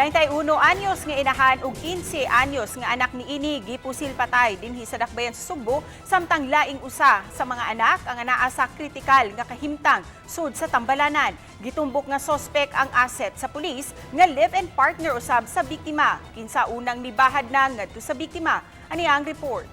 31 anyos nga inahan ug 15 anyos nga anak niini gipusil patay dinhi sa Dakbayan sa Sugbo, samtang laing usa sa mga anak ang anaa sa kritikal nga kahimtang sud sa tambalanan. Gitumbok nga sospek ang asset sa pulis nga live-in partner usab sa biktima, kinsa unang nibahad na ngadto sa biktima. Ani ang report.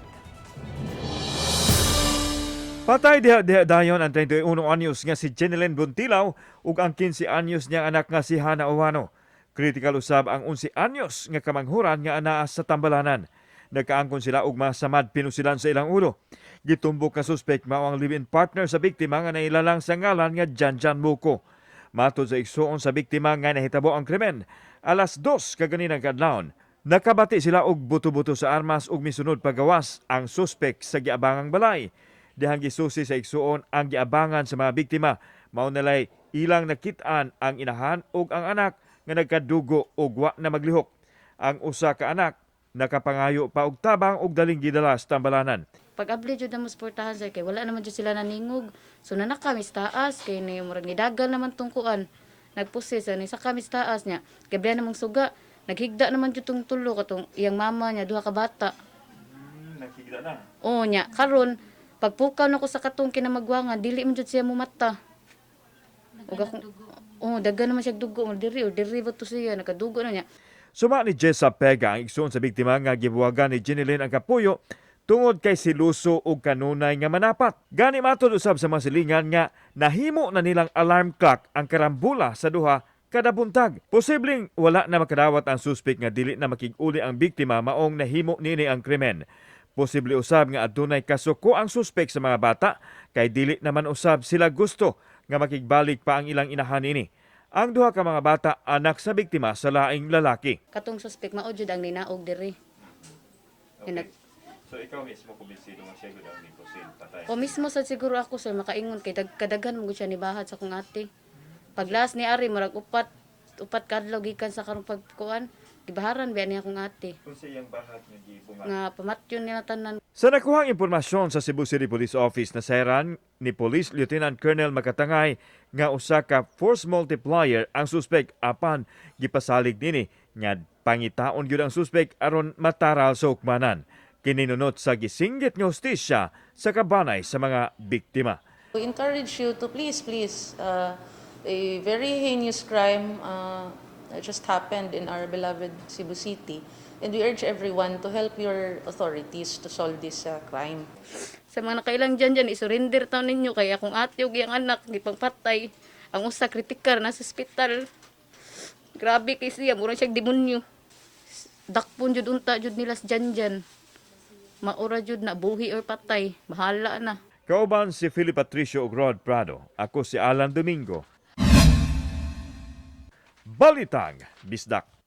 Patay diha diha dayon ang 31 anyos nga si Jeneline Buntilaw ug ang 15 anyos niyang anak nga si Hana Owano. Critical usab ang 11 anyos nga kamanghuran nga anaa sa tambalanan. Nagkaangkon sila og masamad pinusilan sa ilang ulo. Gitumbok nga suspect mao ang live-in partner sa biktima nga nailalang sa ngalan nga Janjan Muko. Matod sa igsuon sa biktima nga nahitabo ang krimen, alas 2 kaganinang kadlawon. Nakabati sila og buto-buto sa armas ug misunod pagawas ang suspek sa giabangang balay. Dihang gisusi sa igsuon ang giabangan sa mga biktima. Mao nalay ilang nakit-an ang inahan ug ang anak nga nagkadugo ug wa na maglihok. Ang usa ka anak nakapangayo pa og tabang ug daling gidala sa tambalanan. Pag abli jud na mo suportahan, sir, kay wala naman jud sila naningog. So nanaka mi sa taas kay ni murag nidagal naman tong kuan. Nagpusis ni sa kami sa taas niya. Gabi namang suga. Naghigda naman jud tong tulo, katong iyang mama niya, duha ka bata. Naghigda na. Oo nya karon pagpukaw nako sa katong kinamagwangan, dili man jud siya mumata. Ug akong. Oh, dagan naman siya dugo, diri o diri ba to siya nakadugo na niya. Suma ni Jessa Pega, ang igsuon sa biktima nga gibuwagan ni Jeneline ang kapuyo tungod kay siluso og kanunay nga manapat. Gani matod usab sa mga silingan nga nahimo na nilang alarm clock ang karambula sa duha kada buntag. Posibleng wala na makadawat ang suspek nga dili na makig-uli ang biktima, maong nahimo niini ang krimen. Posible usab nga adunay kasuko ang suspek sa mga bata kay dili naman usab sila gusto nga makigbalik pa ang ilang inahan ini. Ang duha ka mga bata, anak sa biktima sa laing lalaki. Katong suspect mao jud ang ninaog diri. Okay. So ikaw mismo kumbinsido nga siya gud ang nipusil patay? O mismo sa siguro ako, sir, makaingon kay kadaghan mo gud siya ni bahad sa akong ate. Paglas ni Ari, murag upat kadlaw gikan sa karong pagkuan, gibaharan biya niya akong ate. Unsa iyang bahad nga gibunga? Nga pamatyon nila tanan. Sa nakuhang impormasyon sa Cebu City Police Office, nasayran ni Police Lieutenant Colonel Makatangay nga usa ka force multiplier ang suspek, apan gipasalig nini nga pangitaon gyud ang suspek aron mataral sa hukmanan. Kininunot sa gisinggit nga hustisya sa kabanay sa mga biktima. We encourage you to please, please, a very heinous crime just happened in our beloved Cebu City. And we urge everyone to help your authorities to solve this crime. Sa mga nakailang dyan dyan, isurrender taon ninyo kay akong ate ug iyang anak gipangpatay. Ang usa kritikal nasa ospital. Grabe kay siya, murag siya demonyo. Dakpon jud unta jud nila sa dyan dyan. Maura jud na, buhi or patay, bahala na. Kauban si Philip Patricio ug Rod Prado. Ako si Alan Domingo. Balitang Bisdak.